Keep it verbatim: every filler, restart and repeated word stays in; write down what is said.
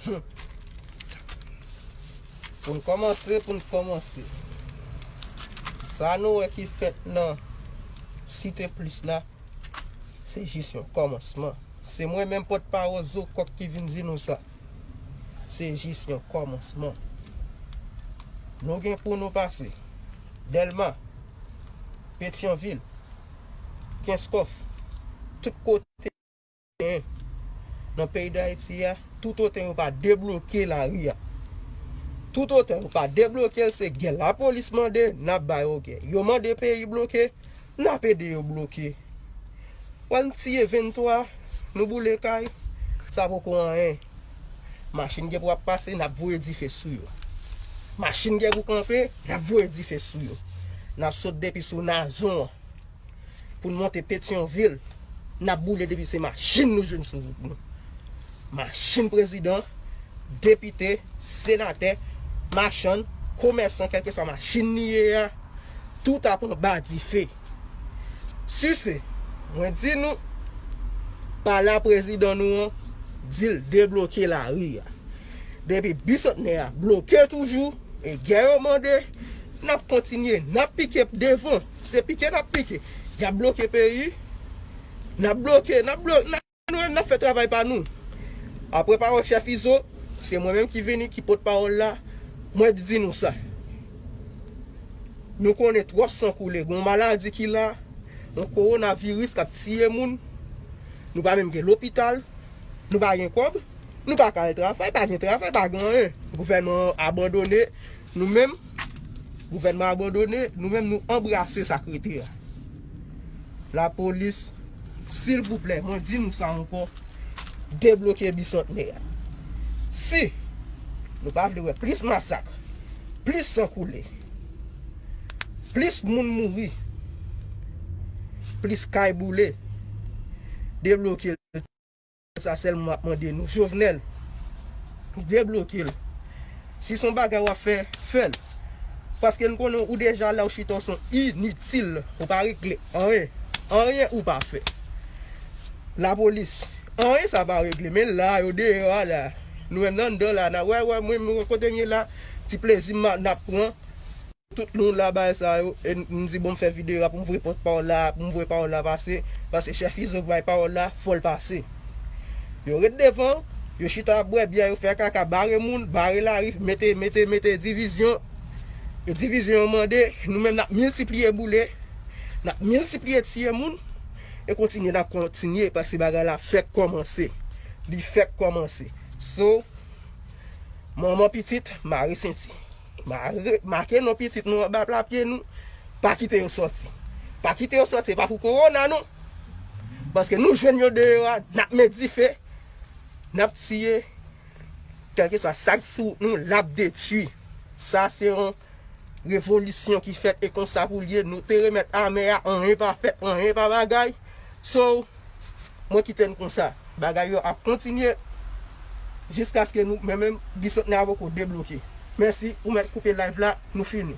Pou n kòmanse, pou n kòmanse. Sa nou wè ki fèt nan Site Plis la, se jis yon kòmansman. Se mwen menm pòtpawòl Zo Kòk ki vin di nou sa. Se jis yon kòmansman. Nou gen pou nou pase Dèlma, Petyonvil, Kenskòf, tout kote. Nan peyi Dayiti a, toutotan yo pa debloke lari a. Toutotan yo pa debloke l, se gè lapolis mande, n ap ba yo gè. Yo mande peyi bloke, n ap ede yo bloke. Wè n tiye venntwa, nou boule kay, sa poko anyen. Machin gen pou ap pase, n ap voye dife sou yo. Machin gen pou kanpe, n ap voye dife sou yo. N ap sot depi sou Nazon an. Pou n monte Petyonvil, n ap boule depi se machin nou jwenn sou wout nou. Machin prezidan, depite, senatè, machann, komèsan, kèlkeswa machin li ye a, tout ap anba dife. Sise, mwen di nou, pale a prezidan nou an, di l debloke lari a. Depi Bisantnè a bloke toujou, e gè yo mande, n ap kontinye, n ap pike devan, se pike n ap pike. Y ap bloke peyi, n ap bloke, n ap bloke, n ap, nou menm n ap fè travay pa nou. Apre pawòl chèf Izo, se mwen menm ki vini, ki pòtpawòl la, mwen di nou sa. Nou konnen twòp san koule, gen yon maladi ki la, yon kowonaviris k ap tiye moun, nou pa menm gen lopital, nou pa gen kòb, nou pa ka al travay, pa gen travay, pa gen anyen. Gouvènman an abandone nou menm. Gouvènman an abandone nou menm, nou anbrase sa k rete a. Lapolis, silvouplè, mwen di nou sa ankò, debloke Bisantnè a. Si nou pa vle wè plis masak, plis san koule, plis moun mouri, plis kay boule, debloke l. Sa sèlman m ap mande nou. Jovenel, debloke l. Si se yon bagay w ap fè, fè l. Paske n konnen ou deja la, ou chita, ou se yon initil. Ou pa regle anyen. Anyen ou pa fè. Lapolis, anyen sa pa regle. Men la, yo deyò a la. Nou menm nan anndan la, n ap wè, wè, mwen, mwen, kote m ye la, ti plezi m, n ap pran. Tout nou la bay sa yo, e m di bon, m fè videyo a pou m voye pòtpawòl la, pou m voye pawòl la pase, paske chèf Izo bay pawòl la, fò l pase. Yo ret devan, yo chita ap bwè byè, yo fè kaka, bare moun, bare lari, mete, mete, mete divizyon. E divizyon yo mande, nou menm n ap miltipliye boule, n ap miltipliye tiye moun, e kontinye, n ap kontinye, paske bagay la fèk kòmanse. Li fèk kòmanse. So, manman pitit, mare senti. Mare, make non pitit nou anba pla pye nou. Pa kite yo sòti. Pa kite yo sòti, e pa pou kowona non. Paske nou jwenn yo deyò a, n ap met dife, n ap tiye. Kèlkeswa sa k sou wout nou, l ap detwi. Sa se yon revolisyon ki fèt e konsa pou l ye. Nou te remèt ame a, anyen pa fèt, anyen pa bagay. So, mwen kite n konsa. Bagay yo ap kontinye jiskaske nou, men menm, Bisantnè a poko debloke. Mèsi, ou mèt koupe live la, nou fini.